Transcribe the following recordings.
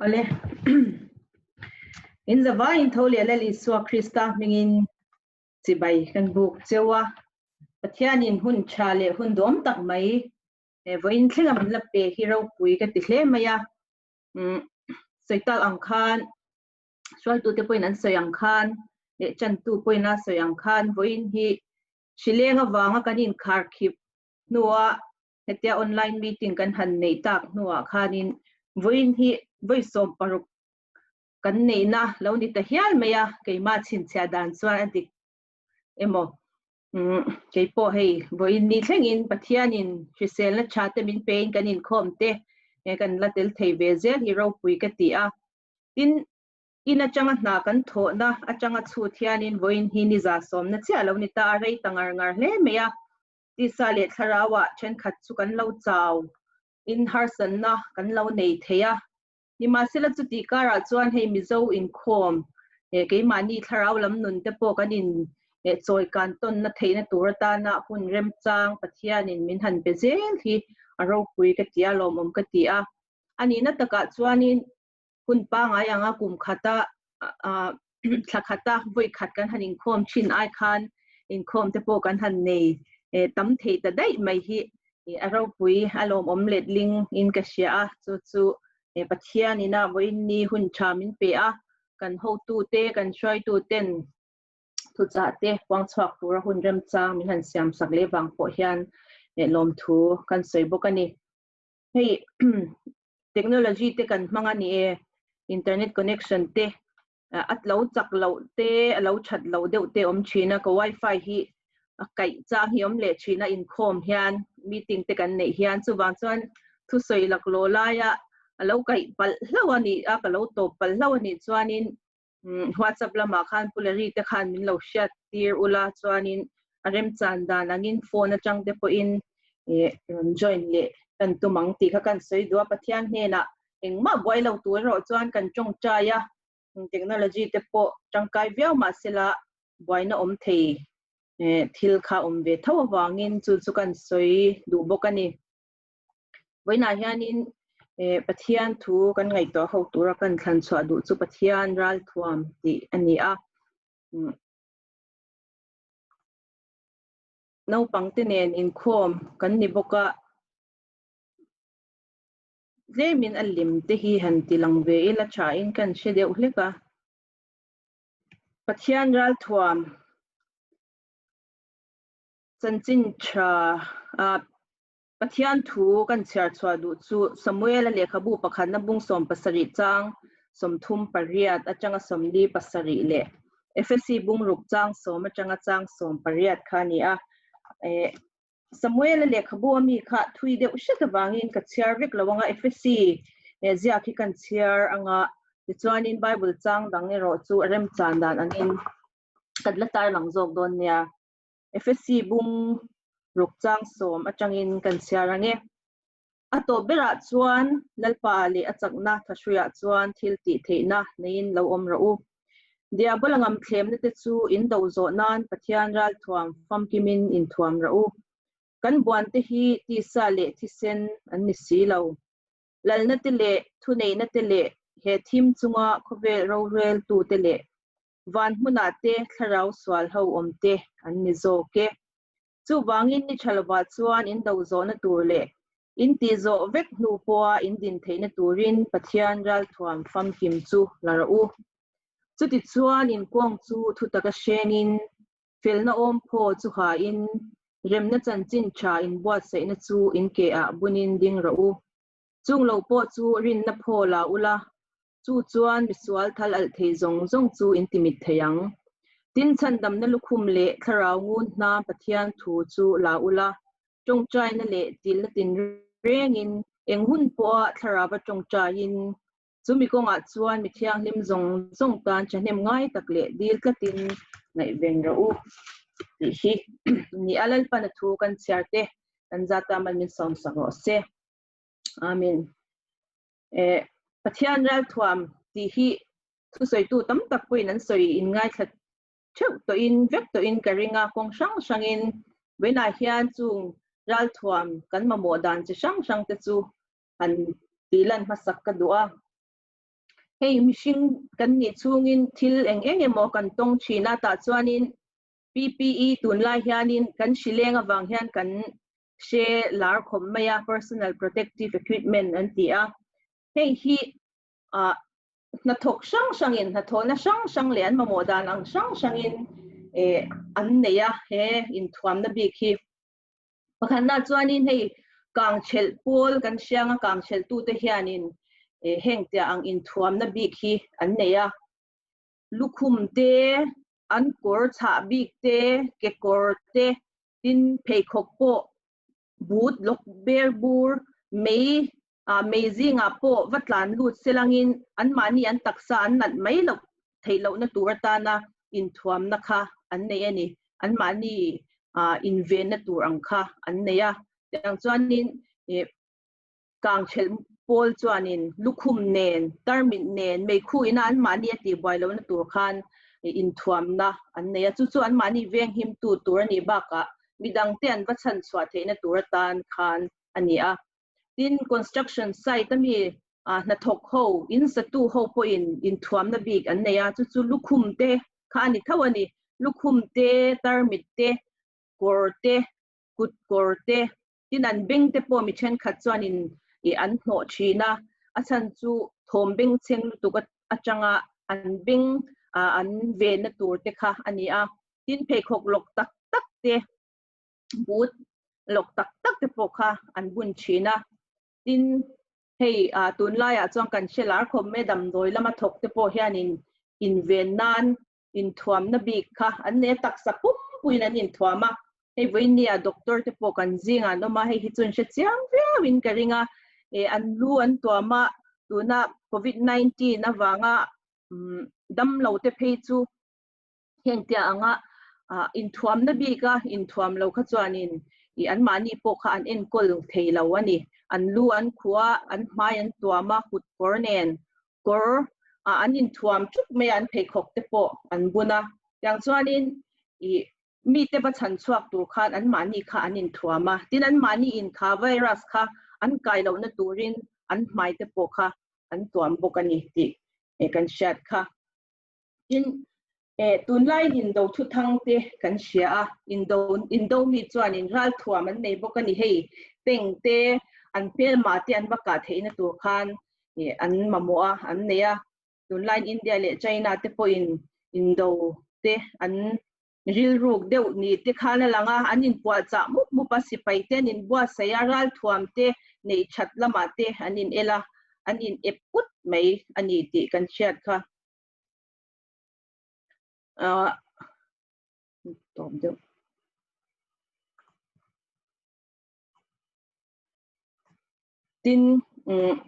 Awle. In zavaiin tho leh Lal Isua Krista hmingin chibai kan buk cheu a. Pathianin hun tha leh hun duam tak mai vawiin thlenga min la pe hi ropui ka ti hle mai a. Sawi tak ang khan hruaitute pawhin an sawi ang khan leh chantu pawhin a sawi ang khan vawiin hi hrileng avanga kan inkharkhip hnua hetia online meeting kan han neih tak hnuah khanin vawiin hi vawi 16 kan neihna lo ni ta hial mai a, keimah chhinchhiah dan chuan a dik emaw keipawh hei vawiin ni thlengin Pathianin hriselna tha te min pein kan inkhawm te kan la tel thei ve zel hi ropui ka ti a. Tin, in atanga hna kan thawhna atanga chhut hianin vawiin hi ni 110 chiah lo ni ta a, rei ta ngar ngar hle mai a. Tisa leh thlarauah thenkhat chu kan lo chau in harsatna kan lo nei thei a. Nimahsela chutih karah chuan hei Mizo inkhawm keimahni thlarau lam nun te pawh kan in chawi kan tawnna theihna tur atana hun remchang Pathianin min han pe zel hi a ropui ka ti a, lawmawm ka ti a. A nihna takah chuanin hun pangngai anga kum khata thla khata vawi khat kan han inkhawm thin ai khan inkhawm te pawh kan han nei tam thei ta daih mai hi a ropui a lawmawm letling in ka hria a. Chu chu Pathian ina vawiin ni hun tha min pe a, kan hotu te kan hruaitu ten thuchah te puang chhuak tura hun remchang min han siam sak leh vang pawh hian lawmthu kan sawi bawk a ni. Hei technology te kan hmang a ni e, internet connection te a lo chak loh te a lo that loh deuh te awm thin a, ka wifi hi a kaih chang hi awm leh thin a inkhawm hian meeting te kan neih hian chuvang chuan thusawi laklawh laia a lo kaih palh hlauh a nih a ka lo tawp palh hlauh a nih chuanin WhatsApp lamah khan Pu Larry te khan min lo hriat tir ula chuanin a remchan dan angin phone atang te pawhin rawn join leh kan tum ang tih kha kan sawi duh a. Pathian hnenah engmah buai lo tur erawh chuan kan tawngtai a, technology te pawh tangkai viau mahsela buaina awm thei thil kha awm ve tho avangin chu chu kan sawi duh bawk a ni. Vawiinah hianin Pathian thu kan ngaihtuah ho tura kan thlan chhuah duh chu Pathian ralthuam tih a ni a. Naupangte nen inkhawm kan ni bawk a, tlemin a lim te hi han ti lang ve ila thain kan hre deuh hlek a. Pathian ralthuam Chanchin tha a Pathian thu kan chhiar chhuah duh chu Samuel-a lehkhabu pakhatna bung 17 chang 38 atanga 47 leh Efesi bung ruk chang 10 atanga chang 18 kha a ni a. Samuel-a lehkhabu ami kha thui deuh hret avangin ka chhiar vek lo anga Efesi ziak hi kan chhiar anga tichuanin Bible chang dang erawh chu a remchan dan angin kan la tarlang zawk dawn nia. Efesi bung ruk chang 10 atangin kan chhiar ang e. A tawp berah chuan Lalpa leh a chakna thahruiah chuan thil tih theihna neiin lo awm rawh u. Diabola ngam thlemna te chu in do zawh nan Pathian ralthuam famkimin inthuam rawh u. Kan buan te hi tisa leh thisen an ni si lo. Lalna te leh thuneihna te leh he thim chunga khawvel roreltu te leh van hmunah te thlarau sual ho awm te an ni zawk e. Chuvangin ni tha lovah chuan in do zawhna tur leh in tih zawh vek hnu pawha in din theihna turin Pathian ralthuam famkim chu la rawh u. Chutichuan in kawng chu thutaka hrengin, felna awm phaw chu hain, remna chanchin tha in buatsaihna chu in ke ah bunin ding rawh u. Chung lo pawh chu rinna phaw la ula, chu chuan misual thal alh thei zawng zawng chu in timit thei ang. Tin, chhandamna lukhum leh thlarau ngun hna Pathian thu chu la ula, tawngtaina leh tilna tinrengin eng hun pawha thlarauva tawngtaiin, chumi kawngah chuan mi thianghlim zawng zawng tan thahnem ngai tak leh dil tlatin ngaihven rawh u tih hi ni a. Lalpana thu kan chhiar te kan zata mal min sawmsak rawh se. Amen. Pathian ralthuam tih hi thusawitu tam tak pawhin an sawi in ngaithla theuh tawhin vek tawhin ka ring a, kawng hrang hrangin vawiinah hian chung ralthuam kan mamawh dan chi hrang hrang te chu han tih lan hmasak ka duh a. Hei mihring kan nih chungin thil eng eng emaw kan tawng thin a, tah chuanin PPE tunlai hianin kan hrileng avang hian kan hre lar khawp mai a, Personal Protective Equipment an ti a. Hei hi ah hnathawk hrang hrangin hnathawhna hrang hrang leh an mamawh dan ang hrang hrangin eh an nei a he inthuamna bik hi. Pakhatna chuanin hei kangchelh pawl kan hriang a, kangchelh tute hianin eh heng tia ang inthuamna bik hi an nei a. Lukhum te, an kawr chhah bik te, kekawr te, tin pheikhawk pawh but lawk ber bur mei ah mei zingah pawh va tlan lut selangin anmahni an taksa an nat mai loh theih lohna tur atana inthuamna kha an nei a ni. Anmahni ah invenna tur ang kha an nei a. Tiang chuanin ih kangthelh pawl chuanin lukhum nen, tarmit nen, meikhu ina anmahni a tihbuai lohna tur khan inthuamna an nei a. Chu chu anmahni venghimtu tur a nih bakah midangte an va chhanchhuah theihna tur atan khan a ni a. Tin, construction site a mi hnathawk ho, in satu ho pawhin inthuamna bik an nei a, chu chu lukhum te kha a ni tho a ni. Lukhum te, tarmit te, kawr te, kut kawr te, tin an beng te pawh mi thenkhat chuanin ih an hnawh thin a, a chhan chu thawm bengchheng lutuk atanga an beng an venna tur te kha a ni a. Tin, pheikhawk lawk tak tak te but lawk tak tak te pawh kha an bun thin a. Tin, hei tunlaiah chuan kan hre lar khawp mai a, damdawi lama thawk te pawh hianin inven nan inthuamna bik kha an nei a, taksa pumpuiin an inthuam a. Hei vawinia doctor te pawh kan zingah an awm a, hei hi chu an hre chiang viauin ka ring a. An lu an tuam a, tuna covid 19 avanga damlo te phei chu Heng tia anga inthuamna bika inthuam lo kha chuanin ih anmahni pawh kha an enkawl thei lo a ni. An lu an khuh a, an hmai an tuam a, kut kawr nen kawr an inthuam thup mai a, an pheikhawk te pawh an bun a. Tiang chuanin ih mite va chhan chhuak tur khan anmahni kha an inthuam a, tin anmahni in kha virus kha an kai lohna turin an hmai te pawh kha an tuam bawk a ni tih kan hriat kha. Tin, eh, tunlaiin indo thuthang te kan hria a, indo, indo mi chuanin ralthuam an nei bawk a ni hei, teng te, an hmelma te an va kah theihna tur khan eh, an mamawh a, an nei a. Tunlaiin India leh China te pawhin indo te an rilruk deuh ni te khan a lang a, an inpuahchah mup mup a, sipai te an inbuatsaih a, ralthuam te neih that lamah te an in el a, an in ep put mai a ni tih kan hriat kha. Ah, tawp deuh. Tin, um,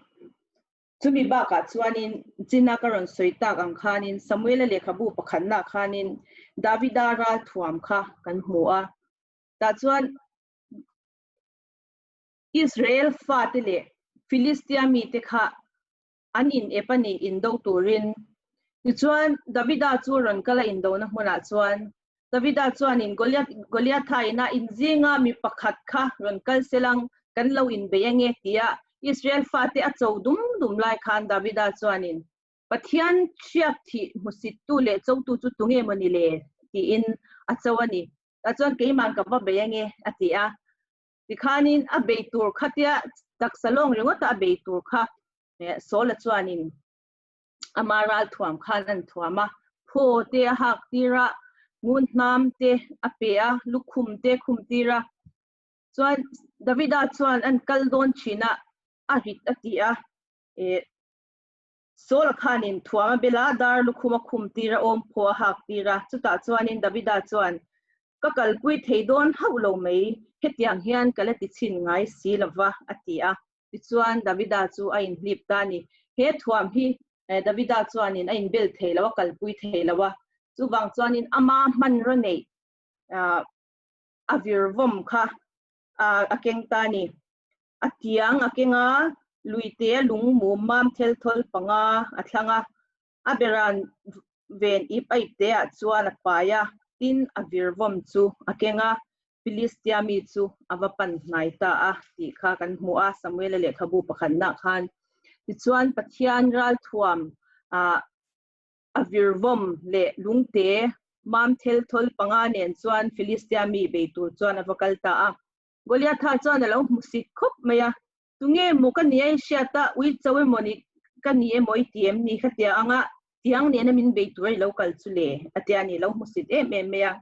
chumi bakah chuanin china ka rawn sawi tak ang khanin Samuela lehkhabu pakhatna khanin Davida ral thuam kha kan hmu a. Tah chuan Israel fate leh Philistia mite kha an in ep a ni indo turin. Tichuan, Davida chu rawn kal a indona hmunah chuan, Davida chuanin Goliath, Goliatha ina inzinga mi pakhat kha rawn kal selang, kan lo inbei ange tia Israel fate a cho dum dum lai khan Davida chuanin, Pathian hriak thih hmusittu leh chotu chu tunge maw ni le? tiin a cho a ni. Tah chuan keiman ka va bei ange a ti a. Tikhanin a bei tur kha tia taksa lawng ringawta a bei tur kha Sawla chuanin ama ralthuam khan an thuam a, phaw te a hak tir a, ngun hnam te a pe a, lukhum te khum tir a. Chuan Davida chuan an kal dawn thin a, a rit a ti a, Sawla khanin thuam a bel a, dar lukhum a khum tir a, awm phaw a hak tir a. Chutah chuanin Davida chuan, Ka kalpui thei dawn hauh lo mai, hetiang hian ka la ti chhin ngai si lo va, a ti a. Tichuan, Davida chu a inhlip ta a ni. He thuam hi Davida chuanin a inbel thei lo a, kalpui thei lo a. Chuvang chuanin ama hmanraw neih a virvawm kha a keng ta a ni. A tiang a keng a, luite a lung mum mam thel thawl panga a thlang a. A beran ven ip a ipte ah chuan a pai a, tin a virvawm chu a keng a, Philistia mi chu a va pan hnai ta a tih kha kan hmu a, Samuela lehkhabu pakhatna khan. Tichuan Pathian ralthuam Ah a virvawm leh lungte mam thel thawl panga nen chuan Filistia mi bei tur chuan a va kal ta a. Goliatha chuan a lo hmusit khawp mai a, Tunge maw ka nia i hriat a, ui cho emaw ni ka ni emaw i ti em ni khatia anga tiang nena min bei tur a i lo kal chu le a tia ni, lo hmusit em em mai a.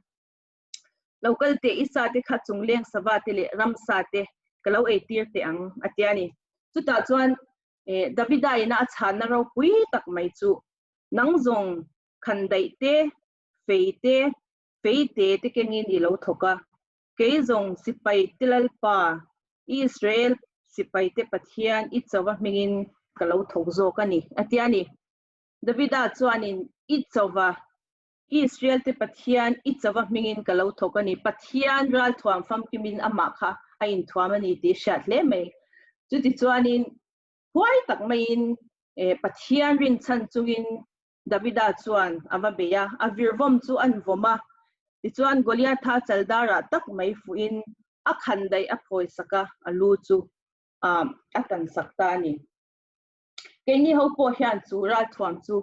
Lo kal teh i sa te kha chungleng sava te leh ramsa te ka lo ei tir teh ang a tia ni. Chutah chuan Davida ina a chhanna ropui tak mai chu nang zawng khandaih te, fei te, fei te te kengin i lo thawk a, kei zawng sipai te Lalpa, Israel sipai te Pathian i chauva hmingin ka lo thawk zawk a ni, a ti a ni. Davida chuanin i chauva, Israel te Pathian i chauva hmingin ka lo thawk a ni. Pathian ralthuam famkimin amah kha a inthuam a ni tih hriat hle mai. Chutichuanin huai tak maiin Pathian rinchhan chungin Davida chuan a va bei a, a virvawm chu an vawm a. Tichuan Goliatha chaldarah tak mai fuhin a khan daih a phawisak a, a lu chu a tansak ta a ni. Keini ho pawh hian chu ralthuam chu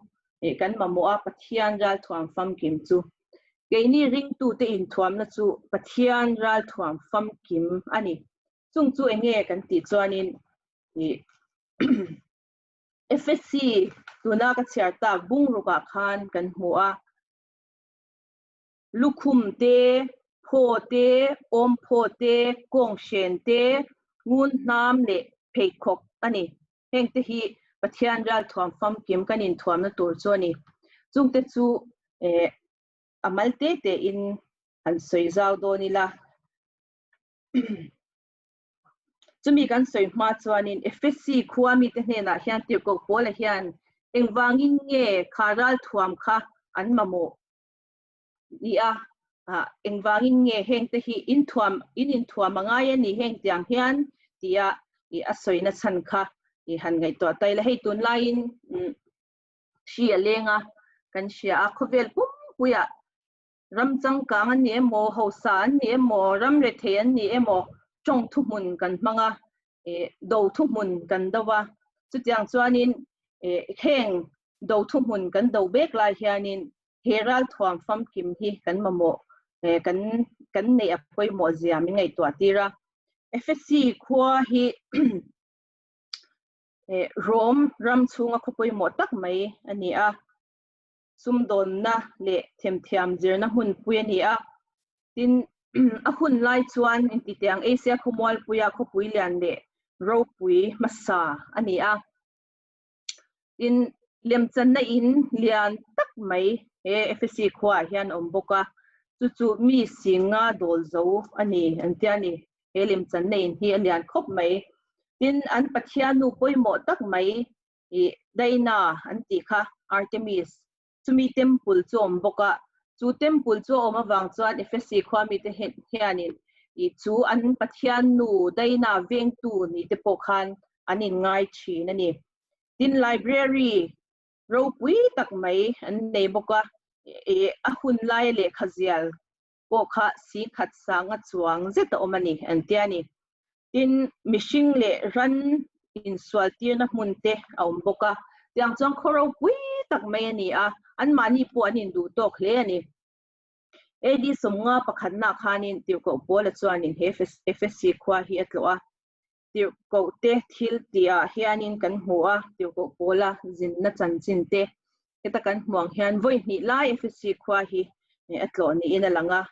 kan mamawh a, Pathian ralthuam famkim chu. Keini ringtute inthuamna chu Pathian ralthuam famkim a ni. Chung chu eng nge kan tih chuanin FSC tuna ka chhiar tak bungrukah khan kan hmu a, lukhum te, phaw te, awmphaw te, kawnghren te, ngun hnam leh pheikhawk a ni. Hengte hi Pathian ralthuam famkim kan inthuamna tur chu a ni. Chungte chu eh a mal te tein han sawi zau dawn ila. Chumi kan sawi hma chuanin Efesi khua mite hnenah hian tirhkoh Paula hian engvangin nge kha ralthuam kha an mamawh ni a, engvangin nge hengte hi inthuam in inthuam a ngai a ni heng tiang hian tia i a sawina chhan kha i han ngaihtuah ta ila. Hei tunlaiin hri a leng a, kan hria a, khawvel pumpuiah ram changkang an ni emaw, hausa an ni emaw, ram rethei an ni emaw tawng thuhmun kan hmang a, do thuhmun kan do a. Chutiang chuanin heng do thuhmun kan do bek lai hianin he ralthuam famkim hi kan mamawh kan kan neih a pawimawh zia min ngaihtuah tir a. Efesi khua hi Rome ram chhunga khaw pawimawh tak mai a ni a, sumdawnna leh themthiam zirna hmunpui a ni a. Tin, a hun lai chuan intitiang Asia khawmualpuia khawpui lian leh ropui hmasa a ni a. Tin, lemchanna in lian tak mai he Efesi khuaah hian a awm bawk a, chu chu mi singa dawl zo a ni an tia ni. He lemchanna in hi a lian khawp mai. Tin, an Pathiannu pawimawh tak mai i Daina an tih kha Artemis, chumi temple chu a awm bawk a. Chu temple chu a awm avang chuan Efesi khua mite hianin i chu an Pathiannu Daina vengtu ni te pawh khan an inngai thin a ni. Tin, library ropui tak mai an nei bawk a, i a hun laia lehkha zial pawh kha singkhat sanga chuang zet a awm a ni an tia ni. Tin, mihring leh ran insual tirna hmun te a awm bawk a, tiang chuan khaw ropui tak mai a ni a, anmahni pawh an induh tawk hle a ni. AD 50 pakhatna khanin Tirhkoh Paula chuanin he Efesi khua hi a tlawh a, Tirhkoh te thil tihah hianin kan hmu a, Tirhkoh Paula zinna chanchin te heta kan hmu ang hian vawi hnih lai Efesi khua hi a tlawh niin a lang a.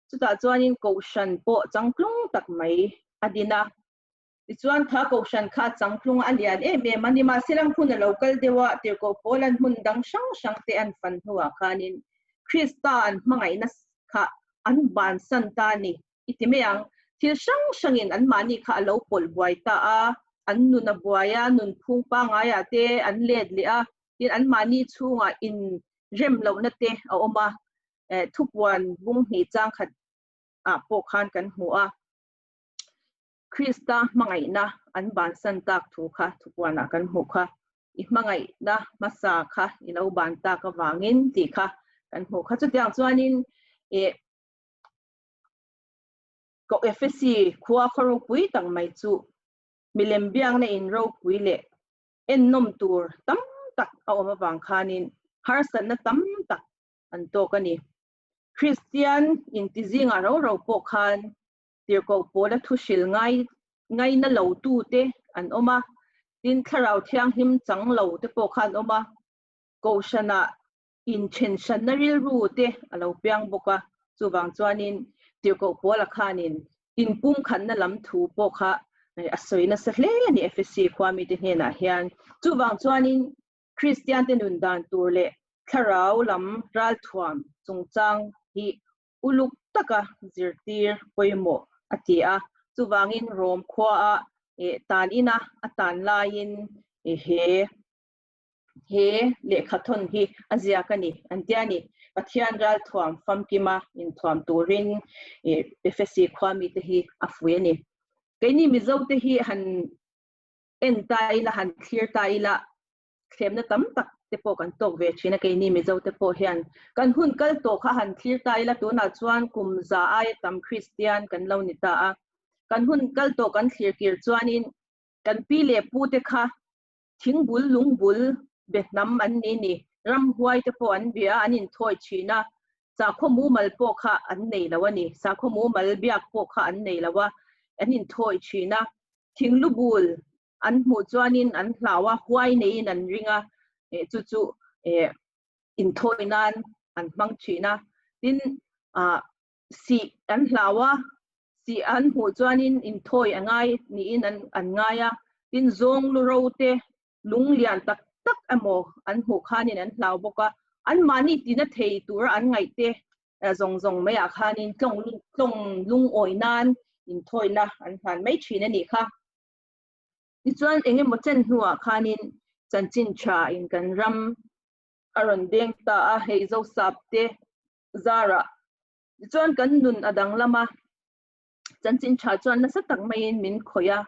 Chutah chuanin Kohhran pawh changtlung tak mai a din a. Tichuan kha Kohhran kha changtlung a lian em em a, nimahsela hun a lo kal deuh a, Tirhkoh Paula'n hmun dang hrang hrang te an fan hnuah khanin Krista an hmangaihna kha an bansan ta a ni. I ti mai ang. Thil hrang hrangin anmahni kha a lo pawlh buai ta a, an nun a buai a, nunphung pangaiah te an let leh a, tin anmahni chhungah inrem lohna te a awm a, thupuan bung hnih chang khat ah pawh khan kan hmu a, Krista hmangaihna an bansan tak thu kha thupuanah kan hmuh kha, i hmangaihna hmasa kha i lo ban tak avangin tih kha kan hmuh kha. Chutiang chuanin ih Ko Efesi khua khaw ropui tak mai chu milem biakna in ropui leh ennawm tur tam tak a awm avang khanin harsatna tam tak an tawk a ni. Kristian inti zingah ro ro pawh khan tirhkoh pawla thu hril ngai ngaina lo tute an awm a, tin thlarau thianghlim chang lo te pawh kha an awm a, kohhranah inthenhranna rilru te a lo piang bawk a, chuvang chuanin tirhkoh pawla khanin inpumkhatna lam thu pawh kha a sawi nasa hle a ni Efesi khua mite hnenah hian. Chuvang chuanin Kristiante nun dan tur leh thlarau lam ralthuam chungchang hi uluk taka zirtir pawimawh a ti a, chuvangin Rom khuaa tan ina a tan laiin he he lehkhathawn hi a ziak a ni an tia ni. Pathian ralthuam famkima inthuam turin Efesi khua mite hi a fui a ni. Keini Mizote hi han en ta ila, han thlir ta ila, thlemna tam tak te pawh kan tawk ve thin a, keini Mizo te pawh hian kan hun kal tawh kha han thlir ta ila, tunah chuan kum za aia tam Kristian kan lo ni ta a, kan hun kal tawh kan thlir kir chuanin kan pi leh pu te kha thingbul lungbul be hnam an ni ni, ramhuai te pawh an bia an inthawi thin a, sakhaw mumal pawh kha an nei lo a ni, sakhaw mumal biak pawh kha an nei lo a, an inthawi thin a, thinglubul an hmuh chuanin an hlau a, huai neiin an ring a, eh chu chu eh inthawi nan an hmang thin a. Tin, ah sih an hlau a, sih an hmuh chuanin inthawi a ngai niin an an ngai a. Tin, zawng lu ro te lung lian tak tak emaw an hmuh khanin an hlau bawk a, anmahni tina thei tura an ngaih te zawng zawng maiah khanin tlawng tlawng lungawi nan inthawina an hlan mai thin a nih kha. Tichuan eng emaw chen hnuah khanin chanchin tha in kan ram a rawn deng ta a, hei Zosap te zarah. Tichuan kan nun a danglam a, chanchin tha chuan nasa tak maiin min khawih a,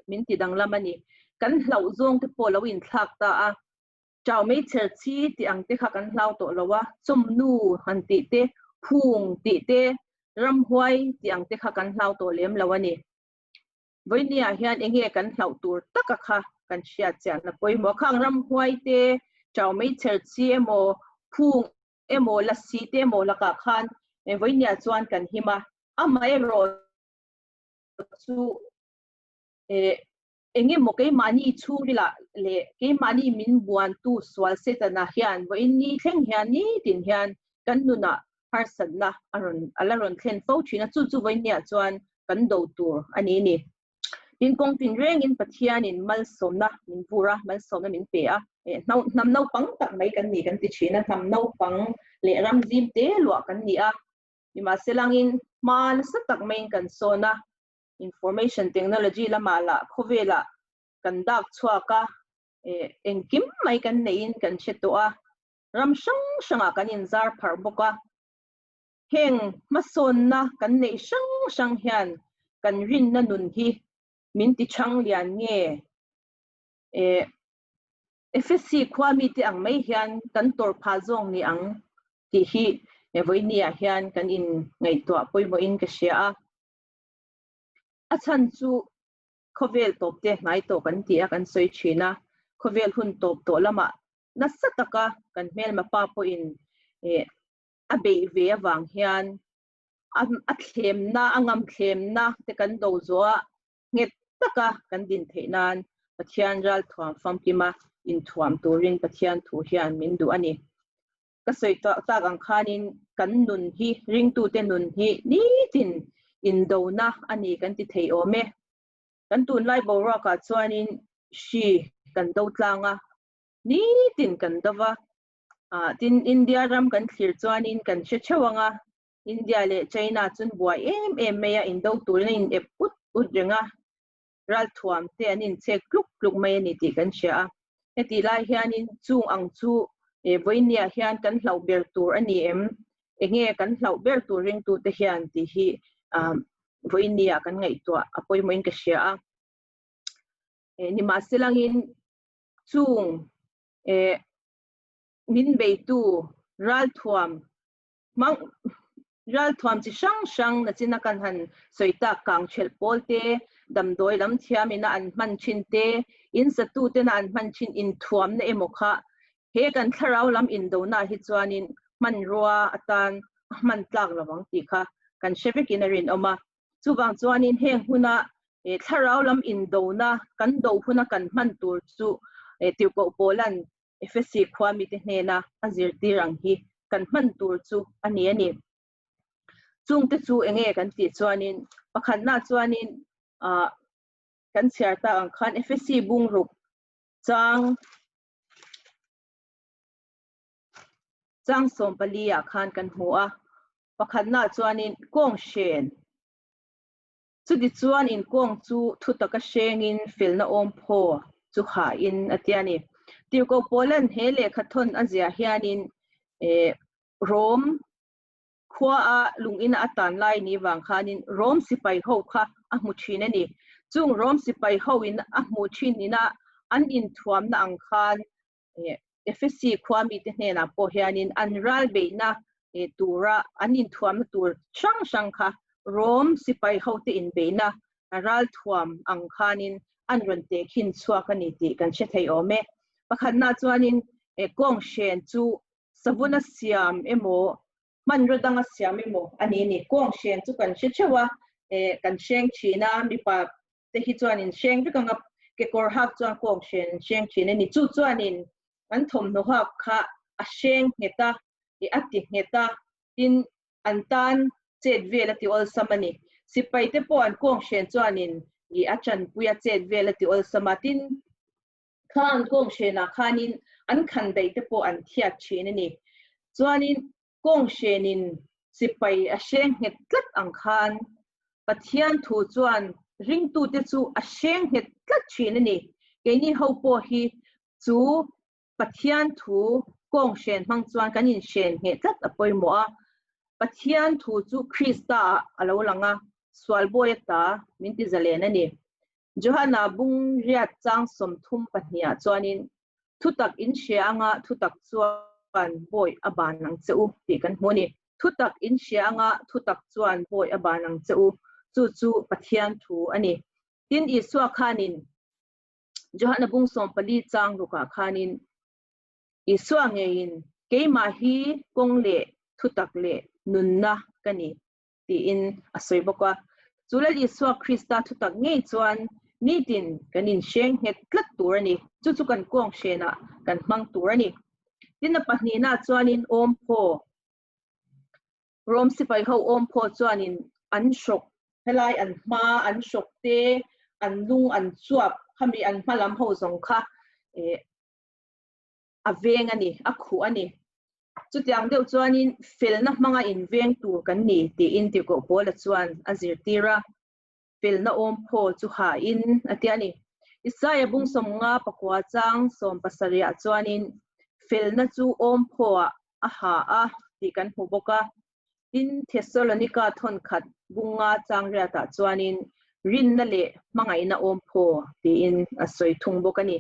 min ti danglam a ni. Kan hlauh zawng te pawh lo inthlak ta a, chau mei chher chi tih ang te kha kan hlau tawh lo a, chawmnu han tih te, phung tih te, ramhuai tih ang te kha kan hlau tawh lem lo a ni. Vawinia hian enge kan hlauh tur taka kha kan hriat chiahna pawimawh. Khang ramhuai te, chau mei chher chi emaw, phung emaw, lasi te emaw lakah khan vawinia chuan kan him a. Amaherawh chu engemaw keimahni chhungrilah leh keimahni min buantu sual Setana hian vawiin ni thleng hian nitin hian kan nunah harsatna a rawn a la rawn thlen fo thin a, chu chu vawinia chuan kan do tur a ni ni. Tin, kawng tin rengin Pathianin malsawmna min vur a, malsawmna min pe a. Hnam naupang tak mai kan ni kan ti thin a, hnam naupang leh ram zim te luah kan ni a. Nimahselangin hma nasa tak maiin kan sawn a, information technology lamah lah khawvelah kan dak chhuak a, engkim mai kan neihin kan hre tawh a, ram hrang hrangah kan inzar pharh bawk a. Heng hmasawnna kan neih hrang hrang hian kan rinna nun hi min ti chhang lian nge? Eh, Efesi khua mite ang mai hian kan tawrh phah zawng ni ang tih hi vawinia hian kan in ngaihtuah pawimawhin ka hria a. A chhan chu khawvel tawp te hnai tawh kan ti a, kan sawi thin a, khawvel hun tawp tawh lamah nasa taka kan hmelma pa pawhin eh a beih ve avang hian a thlemna, a ngam thlemna te kan do zawh a, nghet taka kan din theih nan Pathian ralthuam famkima inthuam turin Pathian thu hian min duh a ni. Ka sawi tawh tak ang khanin kan nun hi, ringtute nun hi nitin indona a ni kan ti thei awm e. Kan tunlai boruakah chuanin hri kan do tlang a, nitin kan do va, Ah, tin India ram kan thlir chuanin kan hre theuh ang a, India leh China chun buai em em mai a, indo turin a in ep ut ut reng a, ralthuam te an inchhek tluk tluk mai a ni tih kan hria a. Hetih lai hianin chung ang chu eh vawinia hian kan hlauh ber tur a ni em? Enge kan hlauh ber tur ringtute hian tih hi ah vawinia kan ngaihtuah a pawimawhin ka hria a. Eh nimahselangin chung eh min beitu ralthuam hmang ralthuam chi hrang hrang nachina kan han sawi tak kang thelh pawl te, damdawi lam thiam ina an hman thin te, in satu tena an hman thin inthuamna emaw kha He kan thlarau lam indona hi chuanin hmanrua atan a hman tlak lo ang tih kha kan hre vekin a rinawm a. Chuvang chuanin heng huna thlarau lam indona kan do huna kan hman tur chu Tirhkoh Paula'n Efesi khua mite hnena a zirtir ang hi kan hman tur chu a ni a ni. Chungte chu enge kan tih chuanin pakhatna chuanin kan chhiar tak ang khan Efesi bungruk chang Chang 14 ah khan kan hmu a, pakhatna chuanin kawng hren. Chuti chuan in kawng chu thu taka hrengin felna awm phaw chu hahin a ti a ni. Tirhkoh Paula'n he lehkha thawn a ziah hianin Rom khua a lung ina a tan lai ni vang khanin Rom sipai ho kha a hmu thin a ni. Chung Rom sipai ho in a hmuh thin ina an inthuamna ang khan Efesi khua mite hnenah pawh hianin an ral beihna tura an inthuamna tur hrang hrang kha Rom sipai hote inbeihna ral thuam ang khanin an rawn tehkhin chhuak a ni tih kan hre thei awm e. Pakhatna chuanin kawng hren chu savun a siam emaw hmanraw dang a siam emaw a ni ni. Kawng hren chu kan hre theuh a, kan hreng thin a, mipa te hi chuanin hreng vek ang a, kekawr hak chuan kawng hren an hreng thin a ni. Chu chuanin an thawmhnaw hak kha a hreng nghet a, a ti nghet a, tin an tan chet vel a ti awlsam a ni. Sipai te pawh an kawng hren chuanin a chanpui a chet vel a ti awlsam a, tin kha an kawng hrenah khanin an khan daih te pawh an thiat thin a ni. Chuanin kawng hrenin sipai a hreng nghet tlat ang khan Pathian thu chuan ringtute chu a hreng nghet tlat thin a ni. Keini ho pawh hi chu Pathian thu kawng hren hmang chuan kan inhren ngheh tlat a pawimawh a. Pathian thu chu Krista ah a lo lang a, sual bawi ata min ti zalen a ni. Johana bung riat chang 32 ah chuanin, Thutak in hria anga thutak chuan bawi a ban ang che u tih kan hmu a ni. Thutak in hria anga thutak chuan bawi a ban ang che u, chu chu Pathian thu a ni. Tin, Isua khanin Johana bung 14 chang rukah khanin Isua ngeiin, Keimah hi kawng leh thutak leh nunna ka ni. tiin a sawi bawk a. Chu Lal Isua Krista thutak ngei chuan nitin kan inhreng nghet tlat tur a ni. Chu chu kan kawng hrenah kan hmang tur a ni. Tin a pahnihna chuanin awmphaw, Rom sipai ho awmphaw chuanin an hrawk, helai an hma an hrawk te, an lung an chuap, khami an hma lam ho zawng kha a veng a ni, a khuh a ni. Chutiang deuh chuanin felna hmanga inveng tur kan ni tiin Tirhkoh Paula chuan a zirtir a, felna awmphaw chu hain a ti a ni. Isaia bung 59 chang 70 ah chuanin felna chu awmphawah a ha a tih kan hmu bawk a. Tin, Thesalonika thawnkhat bunga chang riatah chuanin rinna leh hmangaihna awmphaw tiin a sawi thung bawk a ni.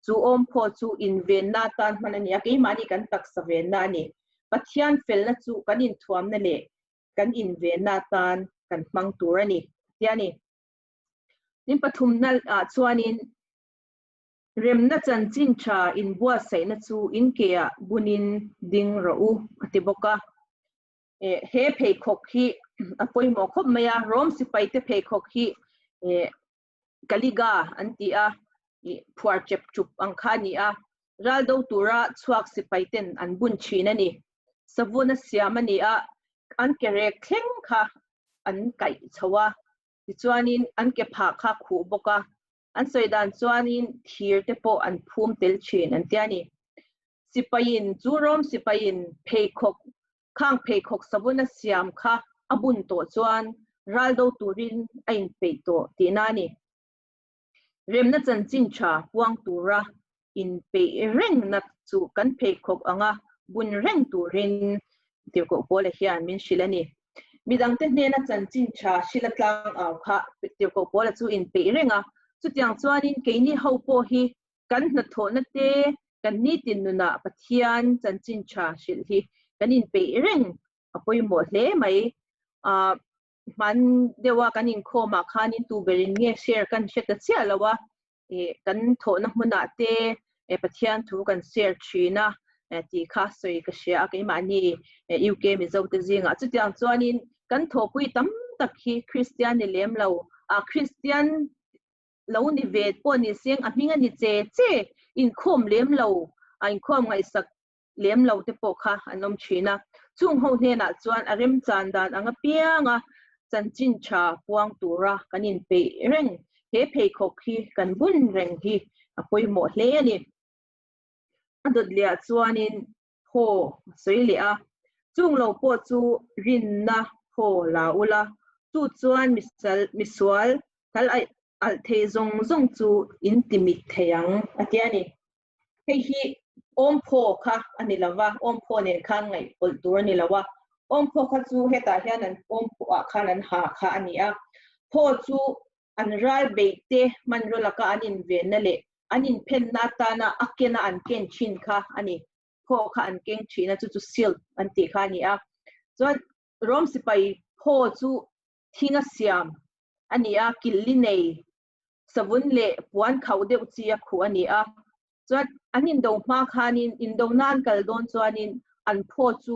Chu awmphaw chu invenna atan hman a ni a, keimahni kan taksa venna a ni. Pathian felna chu kan inthuamna leh kan invenna atan kan hmang tur a ni, tia ni. Tin, pathumna ah chuanin remna chanchin tha inbuatsaihna chu in keah bunin ding rawh u, a ti bawk a. He pheikhawk hi a pawimawh khawp mai a, Rom sipaite pheikhawk hi Kaliga an ti a, ih phuar chep chup ang kha a ni a, ral do tura chhuak sipai ten an bun thin a ni. Savun a siam a ni a, an ke rek thleng kha an kaih chho a, tichuanin an ke phah kha khuh bawk a, an sawi dan chuanin thir te pawh an phum tel thin an ti a ni. Sipaiin, chu Rom sipaiin pheikhawk Khang pheikhawk savun a siam kha a bun tawh chuan ral do turin a inpeih tawh tihna a ni. Remna chanchin tha puang tura inpeih rengna chu kan pheikhawk anga bun reng turin Tirhkoh Paula hian min hrilh a ni. Midangte hnena chanchin tha hrila tlang au kha Tirhkoh Paula chu inpeih reng a, chutiang chuanin keini ho pawh hi Kan hnathawhna te, kan nitin nunah Pathian chanchin tha hrilh hi kan inpeih reng a pawimawh hle mai. Ahh hman deuha kan inkhawmah khanin tu berin nge share kan hre ta chiah lo a, ih kan thawhna hmunah te. Pathian thu kan share thin a tih kha sawi ka hria a keimahni UK Mizo te zingah chutiang chuanin kan thawhpui tam tak hi Kristian ni lem lo a Kristian lo ni ve pawh ni seng a hming a ni che che inkhawm lem lo a inkhawm ngaihsak lem lo te pawh kha an awm thin a, chung ho hnenah chuan a remchan dan ang apianga chanchin tha puang tura kan inpeih reng he pheikhawk hi kan bun reng hi a pawimawh hle a ni. A dawt lehah chuanin phaw a sawi leh a, chung lo pawh chu rinna phaw la ula, chu chuan misual thal alh thei zawng zawng chu in ti mit thei ang a ti a ni. Hei hi awmphaw kha a ni lo va, awmphaw nen khan ngaihpawlh tur a ni lo a. Awmphaw kha chu hetah hian an awmphaw ah khan an ha kha a ni a. Phaw chu an ral beih te hmanraw laka an invenna leh an inphenna atana a kena an ken thin kha a ni. Phaw kha an keng thin a, chu chu shield an tih kha a ni a. Chuan Rom sipai phaw chu thinga siam a ni a, killi nei savun leh puan khauh deuh chi a khuh a ni a. Chuan an indo hma khanin indona an kal dawn chuanin an phaw chu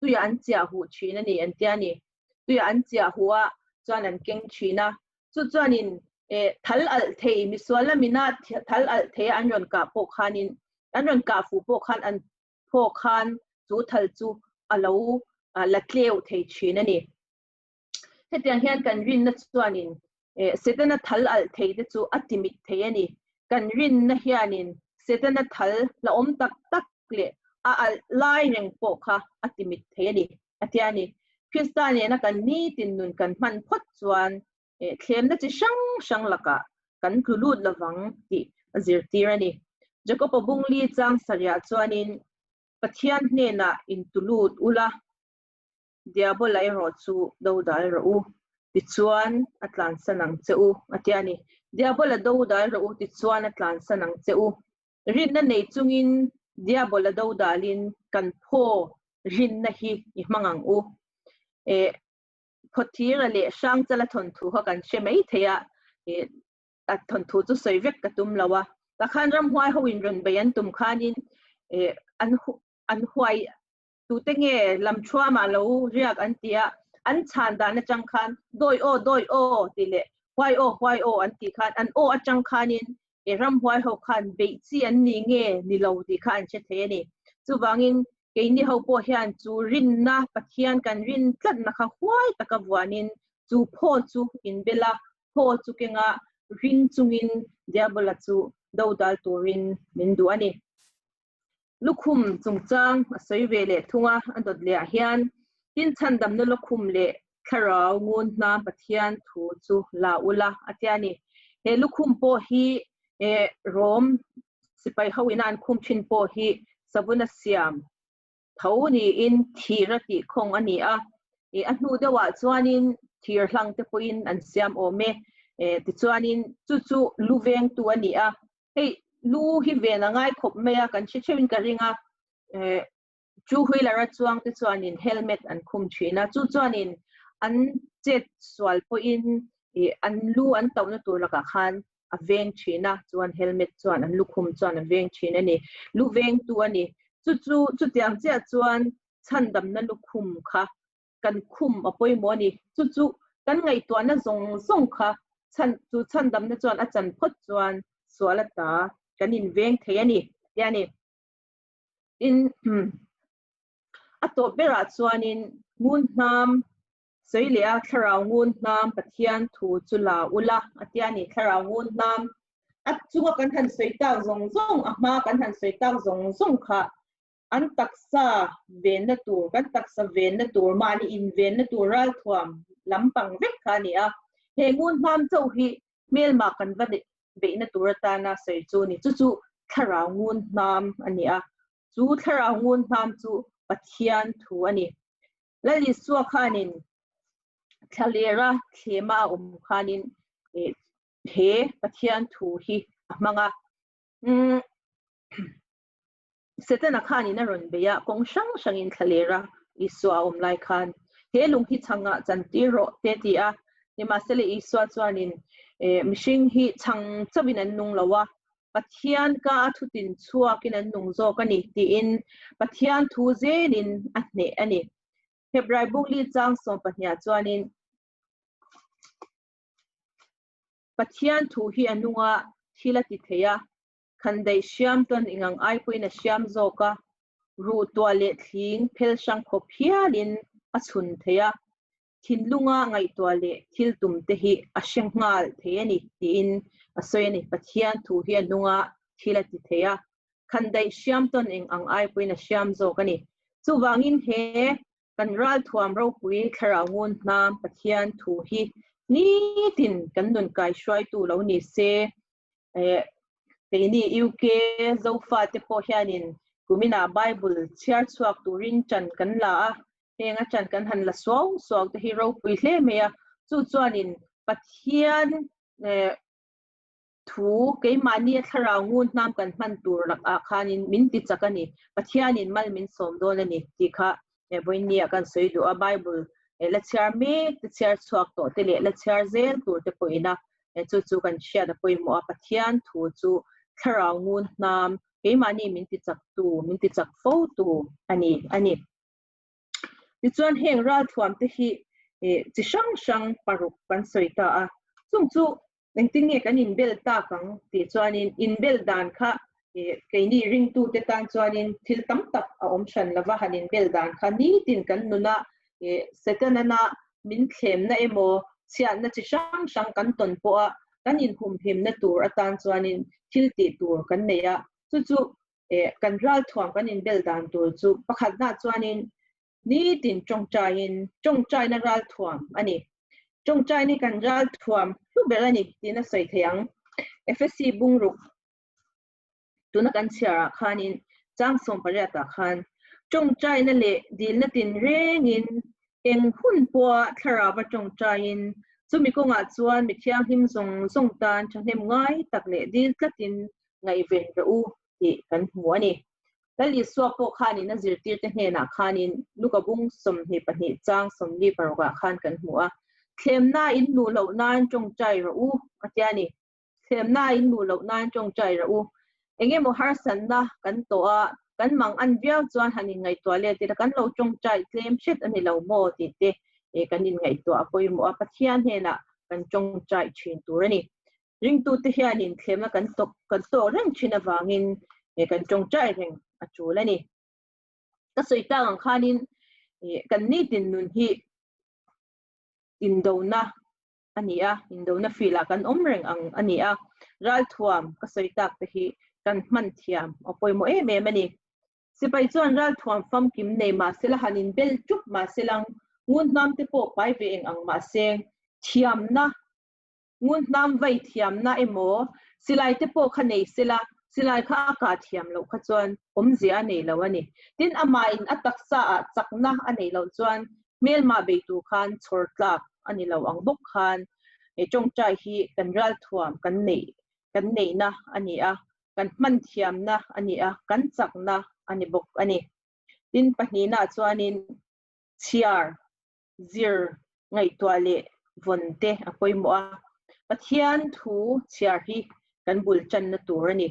tuiah an chiah huh thin a ni an tia ni. Tuiah an chiah huh a chuan an keng thin a. Chu chuanin thal alh thei misual lamina thal alh thei a an rawn kah pawh khanin an rawn kah fuh pawh khan an phaw khan chu thal chu a lo la tleu thei thin a ni. Hetiang hian kan rinna chuanin Setana thal alh thei te chu a timit thei a ni. Kan rinna hianin Setana thal la awm tak tak leh a alh lai reng pawh kha a timit thei a ni, a ti a ni. Krista nena kan nitin nun kan hman phawt chuan thlemna chi hrang hrang lakah kan tlu lut lovang tih a zirtir a ni. Jakob-a bungli chang sarihah chuanin Pathian hnenah intulut ula, Diabola erawh chu dodal rawh u, tichuan a tlansan ang che u, a ti a ni. Diabola dodal rawh u, tichuan a tlansan ang che u. Rinna nei chungin Diabola dodalin kan phaw rinna hi i hmang ang u. Eh, Phawthira leh Hrangchala thawnthu kha kan hre mai thei a, eh, a thawnthu chu sawi vek ka tum lo a. Takhan ramhuai ho in rawn bei an tum khanin, eh, an an huai tute nge lamthuamah lo riak an ti a, an chhan dan atang khan dawi aw dawi aw tih leh huai aw huai aw an tih khan an aw atang khanin e ramhuai ho khan beih chi an ni nge ni lo tih kha an hre thei a ni. Chuvangin keini ho pawh hian chu rinna Pathian kan rin tlatna kha huai taka vuanin chu phaw chu inbel a, phaw chu kenga ring chungin Diabola chu dodal turin min duh a ni. Lukhum chungchang a sawi ve leh thung a, a dawt leh ah hian tin chhandamna lukhum leh thlarau ngun hna Pathian thu chu la ula a tia ni. He lukhum pawh hi Rom sipai ho ina an khum thin pawh hi savun a siam tho niin thir a tih khawng a ni a, a hnu deuhah chuanin thir hlang te pawhin an siam awm e. Tichuanin chu chu lu vengtu a ni a, hei lu hi ven a ngai khawp mai a kan hre theuhin ka ring a eh two wheeler a chuang te chuanin helmet an khum thin a chu chuanin an chet sual pawhin ih an lu an tauhna tur lakah khan a veng thin a chuan helmet chuan an lukhum chuan a veng thin a ni lu vengtu a ni chu chu chutiang chiah chuan chhandamna lukhum kha kan khum a pawimawh a ni. Chu chu kan ngaihtuahna zawng zawng kha chhan chu chhandamna chuan a chan phawt chuan sual a ta kan inveng thei a ni tia ni. Tin, a tawp berah chuanin ngun hnam sawi leh a thlarau ngun hnam Pathian thu chu la ula a tia ni. Thlarau ngun hnam a chunga kan han sawi tak zawng zawng a hma kan han sawi tak zawng zawng kha An taksa venna tur, kan taksa venna tur, mahni invenna tur ralthuam lampang vek kha a ni a. He ngun hmam chauh hi hmelma kan va beihna tur atana sawi chu a ni. Chu chu thlarau ngun hnam a ni a. Chu thlarau ngun hnam chu Pathian thu a ni. Lal Isua khanin thlalera thlema a awm khanin he Pathian thu hi a hmang a. Setana khanin a rawn bei a, kawng hrang hrangin thlalera Isua a awm lai khan, He lung hi chhangah chantir rawh, te ti a. Nimahsela Isua chuanin, Mihring hi chhang chauhin an nung lo a. Pathian ka a thutin chhuakin an nung zawk a ni tiin Pathian thu zelin a hneh a ni. Hebrai bukli chang sawmpahniah chuanin Pathian thu hi a nung a, thil a ti thei a, khandaih hriam tawn ingang ai pawhin a hriam zawk a, ruh tuah leh thling phel hrang khawp hialin a chhun thei a, thinlunga ngaihtuah leh thil tum te hi a hre nghal thei a ni tiin a sawi a ni. Pathian thu hi a nunga thil a ti thei a, khandaih hriam tawn eng ang ai pawhin a hriam zawk a ni. Chuvangin he kan ralthuam ropui thlarau ngun hnam Pathian thu hi nitin kan nun kaihruaitu lo ni se. Keini UK Zofate pawh hianin kuminah Bible chhiar chhuak turin ṭan kan la a, heng a ṭan kan han la suau suau te hi ropui hle mai a. Chu chuanin Pathian thu keimahni a thlarau ngun hnam kan hman tur lakah khanin min ti chak a ni. Pathianin mal min sawm dawn a ni tih kha vawiinni ah kan sawi duh a, Bible la chhiar mek te chhiar chhuak tawh te leh la chhiar zel tur te pawhin a chu chu kan hriat a pawimawh a, Pathian thu chu thlarau ngun hnam keimahni min ti chak tu, min ti chak fo tu a ni a ni. Tichuan heng ralthuam te hi chi hrang hrang paruk kan sawi ta a, chung chu Engtin nge kan inbel tak ang tih chuanin inbel dan kha keini ringtute tan chuanin thil tam tak a awm hran lova han inbel dan kha nitin kan nuna Setana min thlemna emaw chhiatna chi hrang hrang kan tawn pawha kan inhumhimna tur atan chuanin thil tih tur kan nei a, chu chu kan ralthuam kan inbel dan tur chu pakhatna chuanin Nitin tawngtaiin tawngtaina ralthuam a ni. Tawngtain hi kan ralthuam hlu ber a ni tiin a sawi thei ang. Efesi bungruk tuna kan chhiarah khanin chang sawmpariatah khan tawngtaina leh dilna tinrengin eng hun pawha thlarauva tawngtaiin chumi kawngah chuan mi thianghlim zawng zawng tan thahnem ngai tak leh dil tlatin ngaihven rawh u tih kan hmu a ni. Lal Isua pawh khanin a zirtirte hnenah khanin Luka bung 22 chang 46 ah khan kan hmu a, Thlemna in luh loh nan tawngtai rawh u, a tia a ni. Thlemna in luh loh nan tawngtai rawh u. Eng emaw harsatna kan tawh a, kan mang an viau chuan han inngaihtuah let ila kan lo tawngtai tlem hret a ni lo maw tih te kan inngaihtuah a pawimawh a, Pathian hnenah kan tawngtai thin tur a ni. Ringtute hianin thlemna kan tawk kan tawk reng thin avangin kan tawngtai reng a tul a ni. Ka sawi tak ang khanin kan nitin nun hi indona a ni a, indona field ah kan awm reng ang a ni a, ralthuam ka sawi tak te hi kan hman thiam a pawimawh em em a ni. Sipai chuan ralthuam famkim nei mahsela han inbel ṭup mahselang ngun hnam te pawh pai ve eng ang mahse thiamna Ngun hnam vai thiamna emaw silai te pawh kha nei sela, silai kha a kah thiam loh kha chuan awmzia a nei lo a ni. Tin, amahin a taksa ah chakna a neih loh chuan hmelmah bei tur khan chhawr tlak a ni lo ang bawk khan tawngtai hi kan ralthuam kan neih kan neihna a ni a, kan hman thiamna a ni a, kan chakna a ni bawk a ni. Tin, pahnihnaah chuanin chhiar zir, ngaihtuah leh vawn te a pawimawh a. Pathian thu chhiar hi kan bul tanna tur a ni.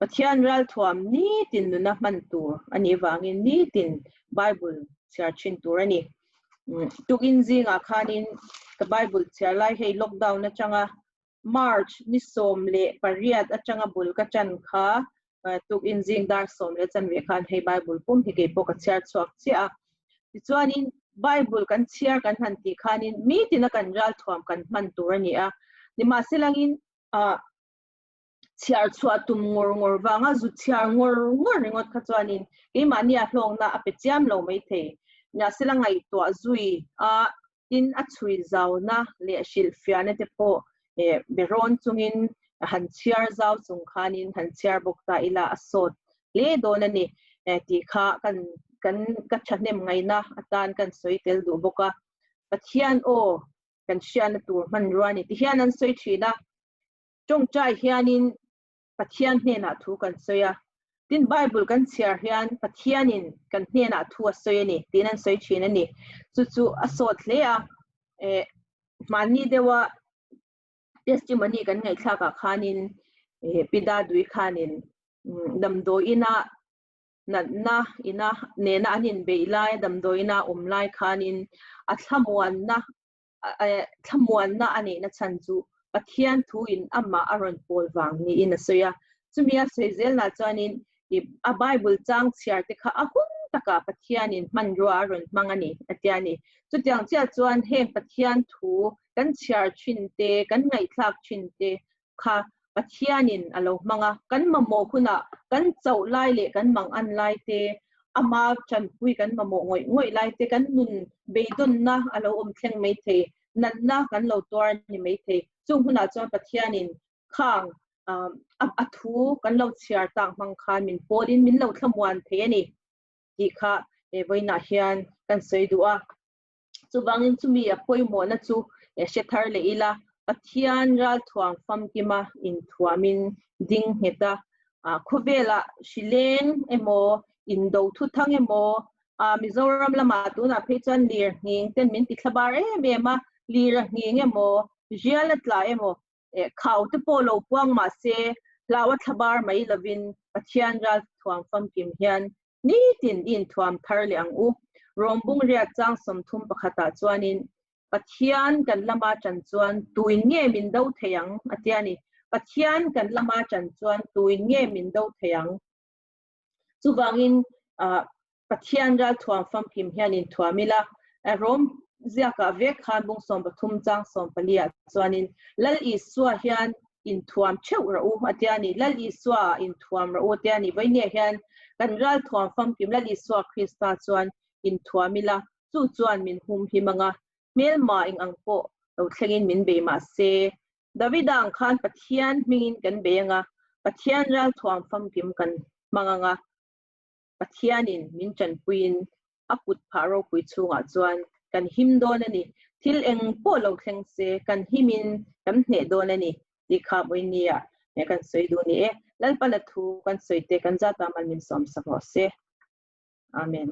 Pathian ralthuam nitin nuna hman tur a nih vangin nitin Bible chhiar thin tur a ni. Tukin zingah khanin ka Bible chhiar lai hei lockdown atanga March ni 18 atanga bul ka tan kha tukin zing dar 10:15 khan hei Bible pum hi kei pawh ka chhiar chhuak chiah a. Tichuanin Bible kan chhiar kan han tih khanin mi tina kan ralthuam kan hman tur a ni a. Nimahselangin chhiar chhuah tum ngawr ngawr vanga zu chhiar ngawr ngawr ringawt kha chuanin keimahni a hlawkna a pe chiam lo maithei. Nimahsela ngaihtuah zui a Tin, a chhui zauna leh hrilhfiahna te pawh berawn chungin han chhiar zau chung khanin han chhiar bawk ta ila a sawt hle dawn a ni tih kha kan kan ka thahnem ngaihna atan kan sawi tel duh bawk a. Pathian aw kan hriatna tur hmanrua a ni tihian an sawi thin a, tawngtai hianin Pathian hnenah thu kan sawi a, tin Bible kan chhiar hian Pathianin kan hnenah thu a sawi a ni tiin an sawi thin a ni. Chu chu a sawt hle a, eh, hmanni deuha testimony kan ngaihthlakah khanin Pida dui khanin damdawiina natna ina nena an inbeih lai damdawiina awm lai khanin a thlamuanna thlamuanna a neihna chhan chu Pathian thu in amah a rawn pawl vang niin a sawi a. Chumi a sawi zelna chuanin a Bible chang chhiar te kha a hun takah Pathianin hmanrua a rawn hmang a ni a tia ni. Chutiang chiah chuan heng Pathian thu kan chhiar thin te, kan ngaihthlak thin te kha Pathianin a lo hmang a, kan mamawh hunah kan chauh lai leh kan mang an lai te, ama tanpui kan mamawh ngawih ngawih lai te, kan nun beidawnna a lo awm thleng mai thei, natna kan lo tuar ni mai thei. Chung hunah chuan Pathianin khang a thu kan lo chhiar tak hmang khan min pawlin min lo thlamuan thei a ni tih kha vawiinah hian kan sawi duh a. Chuvangin chumi a pawimawhna chu hre thar leh ila, Pathian ralthuam famkima inthuamin ding nghet a, khawvelah hrileng emaw, indo thuthang emaw, Mizoram lamah tunah phei chuan lir nghing ten min ti thlabar em em a, lir a nghing emaw, rial a tla emaw, khau te pawh lo puang mah se hlau a thlabar mai lovin Pathian ralthuam famkim hian nitin i inthuam thar leh ang u. Rawmbung riat chang 31 ah chuanin Pathian kan lama tan chuan tuin nge min do thei ang a tia ni. Pathian kan lama tan chuan tuin nge min do thei ang. Chuvangin Pathian ralthuam famkim hian inthuam ila, Rom ziakah vek khan bung 13 chang 14 ah chuanin Lal Isua hian inthuam theuh rawh u a tia ni. Lal Isua ah inthuam rawh u a tia ni. Vawinia hian kan ralthuam famkim Lal Isua Krista chuan inthuam ila, chu chuan min hum him anga, hmelma eng ang pawh lo thlengin min bei mah se. Davida ang khan Pathian hmingin kan bei anga, Pathian ralthuam famkim kan hmang anga, Pathianin min tanpuiin a kut phah ropui chhungah chuan kan him dawn a ni. Thil eng pawh lo thleng se kan himin kan hneh dawn a ni tih kha vawinia kan sawi duh ni e. Lalpana thu kan sawi te kan zat a mal min sawm sak rawh se. Amen.